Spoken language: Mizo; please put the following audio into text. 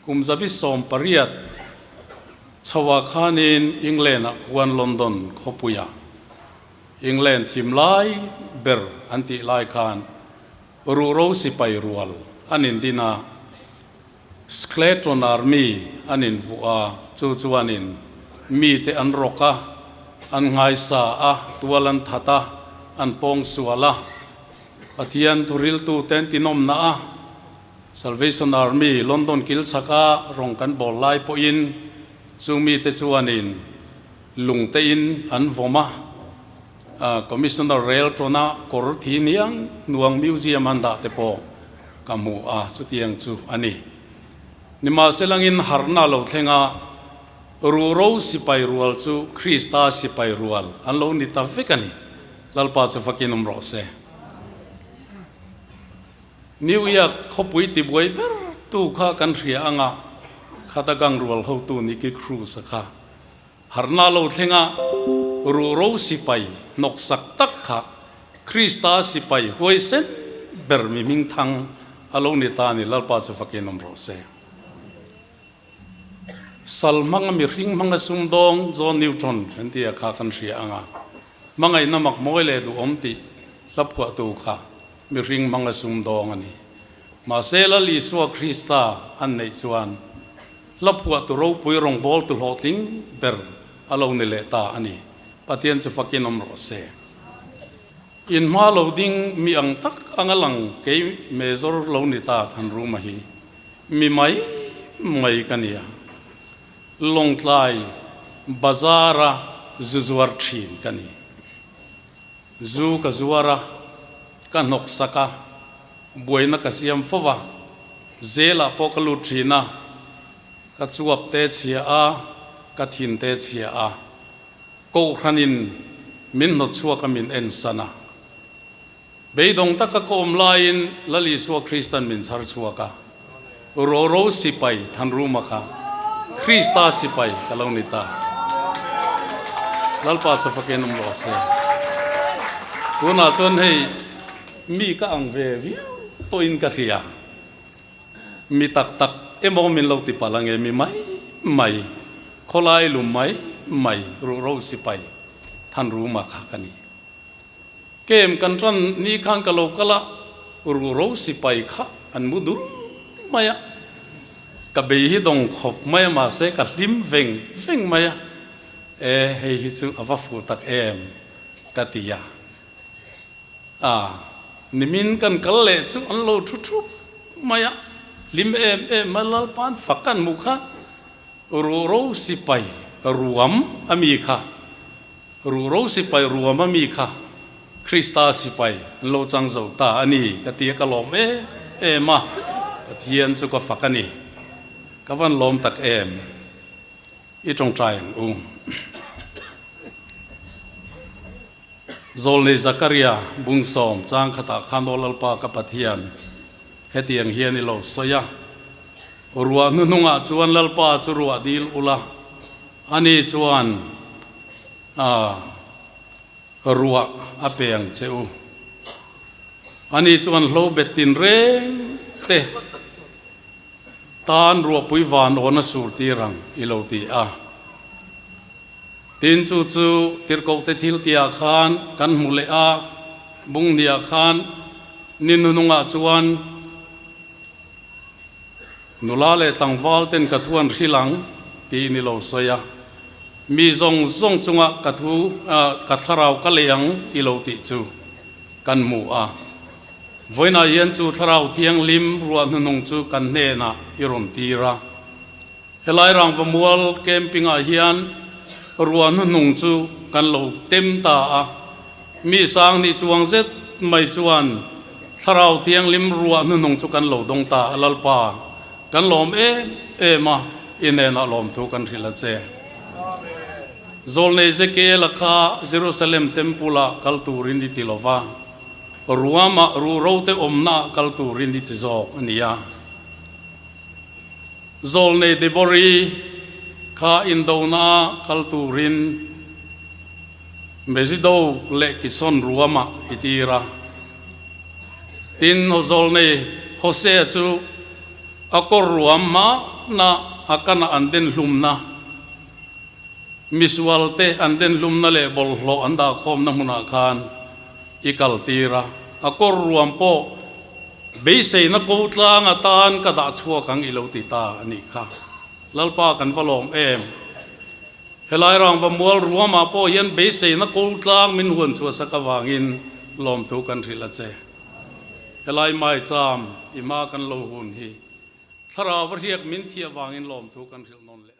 Kum 18 chhoah khanin England-ah khuan London khawpuiah England thim lai ber an tih lai khan ruhro sipai rual an indin a, Skeleton Army an invuah a, chu chuanin mite an rawk a, an nghaisa a, tual an that a, an pawng sual a, Pathian thuriltute an tinawmna a, Salvation Army London kil chhaka rawng kan bawl lai pawhin chu mite chuanin lungte in an vawm a, Commissioner rel tawna kawr thi niang nuang museum an dah te pawh ka hmu a, chutiang chu a ni. Nimahselangin harhna lo thleng a, ruhro sipai rual chu Krista sipai rual an lo ni ta vek a ni. Lalpa chu fakin awm rawh se. New York khawpui tibuai ber tu kha kan hria anga khata gang rual hotu Nicky Cruz a kha harhna lo thlenga ruhro sipai hnawksak tak kha Krista sipai huaisen ber mi hmingthang a lo ni ta a ni, Lalpa chu fakin awm rawh se. Sal hmanga mihring hmanga sumdawng John Newton kan tih a kha kan hria anga hmangaihna mak mawi leh duhawm tih hla phuahtu kha mihring hmanga sumdawng a ni. Mahse Lal Isua Krista an neih chuan hla phuahtu ropui rawngbawltu hlawhtling ber a lo ni leh ta a ni. Pathian chu fakin awm rawh se. In hma lo ding mi ang tak anga lang kei mezawr lo ni ta Thanruma hi mi mai mai ka nia. Lawngtlai bazara zu zuar thin ka ni. Zu ka zuar a, ka hnawk sak a, buaina ka siam fo va, zelah pawh ka lut thin a, ka chuap te chhia a, ka thin te chhia a, kohhranin min hnawt chhuak a min en san a. Beidawng taka ka awm laiin Lal Isua Kristan min chhar chhuak a, Roro sipai Thanruma kha Krista sipai ka lo ni ta. Lalpa chu fakin awm rawh se. Tunah chuan hei mi ka ang ve viau tawhin ka hria. Mi tak tak emaw min lo ti palh ange mi mai mai, khawlai lum mai mai Ruhro sipai Thanruma kha ka ni. Kem kan ran ni khan ka lo kal a, ruhro sipai kha an mu dur mai a, ka bei hi dawng khawp mai a mahse ka hlim veng veng mai a, e hei hi chu a va fuh tak em ka ti a, a nimin kan kal leh chu an lo thu thup mai a, hlim em em mai Lalpa'n fak an hmuh kha ruhro sipai ruam a mi kha. Ruhro sipai ruam a mi kha Krista sipai an lo chang zo ta a ni ka ti a, ka lawm em em a, Pathian chu ka fak a ni, ka van lawm tak em, i tawngtai ang u. Zawlnei Zakaria bungsawm chang khatah khan aw Lalpa ka Pathian, hetiang hian i lo sawi a, ruah hnuhnungah chuan Lalpa chu ruah dil ula, Ani chuan a ruah a pe ang che u. Ani chuan hlo bet tin reng te tan ruahpui van awn a sur tir ang i lo ti a. Tin chu chu tirhkohte thil tihah khan kan hmu leh a, bungniah khan ni nunungah chuan Nula leh tlangval ten ka thu an hrilh ang tiin i lo sawi a, mi zawng zawng chunga ka thu ka thlarau ka lei ang i lo tih chu kan hmu a. Vawiinah hian chu thlarau thianghlim ruah hnuhnung chu kan hnenah i rawn tir a. Helai Rangvamual camping-ah hian ruah hnuhnung chu kan lo tem ta a, mi sang nih chuang zet mai chuan Thlarau Thianghlim ruah hnuhnung chu kan lo dawng ta a, Lalpa, kan lawm em em a, i hnenah lawmthu kan hrilh a che. Zawlnei Zekiela kha Jerusalem Temple-ah kal turin i ti lo va, ruamah ruhrote awmnaah kal turin i ti zawk a ni a. Zawlnei Debori kha indona kal turin Megido leh Kison ruamah i tir a. Tin, Zawlnei Hosea chu A kawr ruam hma na a kana an den hlumna, misual te an den hlumna leh bawlhhlawh an dah khawmna hmunah khan i kal tir a. A kawr ruam pawh beiseina ko tlang atan ka dah chhuak ang i lo ti ta a nih kha. Lalpa kan va lawm em? Helai rangva mual ruamah pawh hian beiseina ko tlang min huan chhuahsak avangin lawmthu kan hrilh a che. Helai maicham i hma kan lo hun hi thlarau va hriak min thiah vangin lawmthu kan hrilh nawn leh a.